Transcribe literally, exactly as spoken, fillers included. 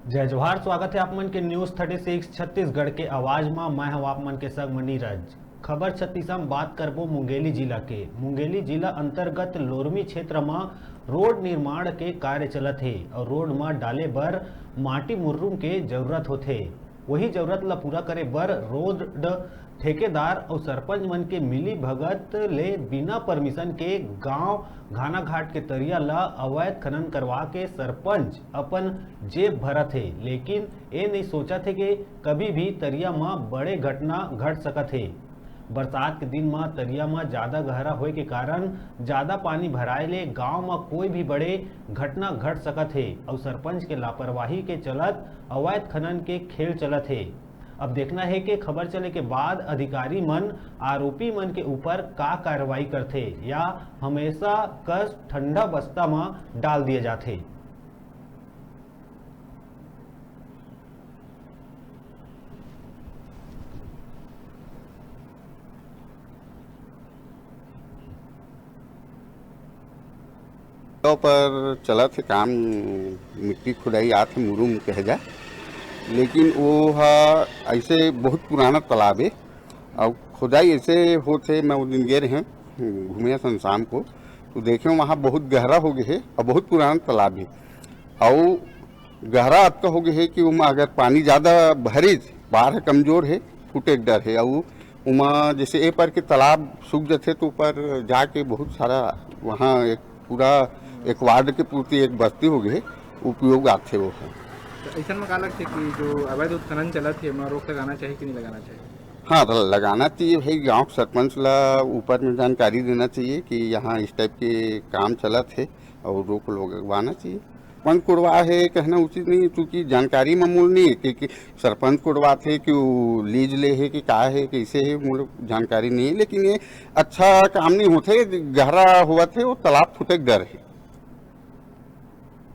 जय जोहार, स्वागत है आप मन के न्यूज़ थर्टी सिक्स छत्तीसगढ़ के आवाज मा। मैं हूं आप मन के संग म नीरज। खबर छत्तीस म बात करबो मुंगेली जिला के। मुंगेली जिला अंतर्गत लोरमी क्षेत्र मा रोड निर्माण के कार्य चलत हे और रोड मा डाले बर माटी मुर्रुम के जरूरत होथे। वही जरूरत ला पूरा करे बर रोड ठेकेदार अउ सरपंच मन के मिली भगत ले बिना परमिशन के गांव घानाघाट के तरिया ला अवैध खनन करवा के सरपंच अपन जेब भरत हे, लेकिन ए नइ सोचत हे कि कभी भी तरिया म बड़े घटना घट सकत हे। बरसात के दिन म तरिया म जादा गहरा होए के कारण जादा पानी भराए ले गांव म कोई भी बड़े घटना घट सकत हे अउ सरपंच के लापरवाही के चलत अवैध खनन के खेल चलत हे। अब देखना हे कि खबर चले के बाद अधिकारी मन आरोपी मन के ऊपर का कार्रवाई करथे या हमेशा कस ठंडा बस्ता म डाल दिए जाथे। तो पर चलत हे काम, मिट्टी खुदाई आत हे, मुरुम कहे जा, लेकिन वो हा ऐसे बहुत पुराना तालाब हे। और खुदाई ऐसे होत हे, मैं वो दिन गे रहे घूमे सन शाम को, तो देखे वहाँ बहुत गहरा हो गए हे और बहुत पुराना तालाब हे। और गहरा अतका हो गए हे कि ओमा अगर पानी ज़्यादा भरिस, बाढ़ कमजोर हे, फूटे के डर हे। और ओमा जैसे ए पर के तालाब सूख जाथे तो ऊपर जाके बहुत सारा वहाँ एक पूरा एक वार्ड के पूर्ति एक बस्ती हो गए, उपयोग आथे वो ह। तो ऐसन में का लगथे कि जो अवैध उत्खनन चलत हे, ओमा रोक लगाना चाहिए कि नहीं लगाना चाहिए? हाँ, तो लगाना चाहिए भाई, गांव के सरपंच ला ऊपर में जानकारी देना चाहिए कि यहाँ इस टाइप के काम चलत हे और रोक लगवाना चाहिए। पंच कोड़वा हे कहना उचित नहीं, क्योंकि जानकारी में मूल नहीं है कि, कि सरपंच कोड़वा थे कि वो लीज ले है कि का है, कैसे है, मूल जानकारी नहीं है। लेकिन ये अच्छा काम नहीं होते, गहरा हुआ थे, वो तालाब फूटे के डर है।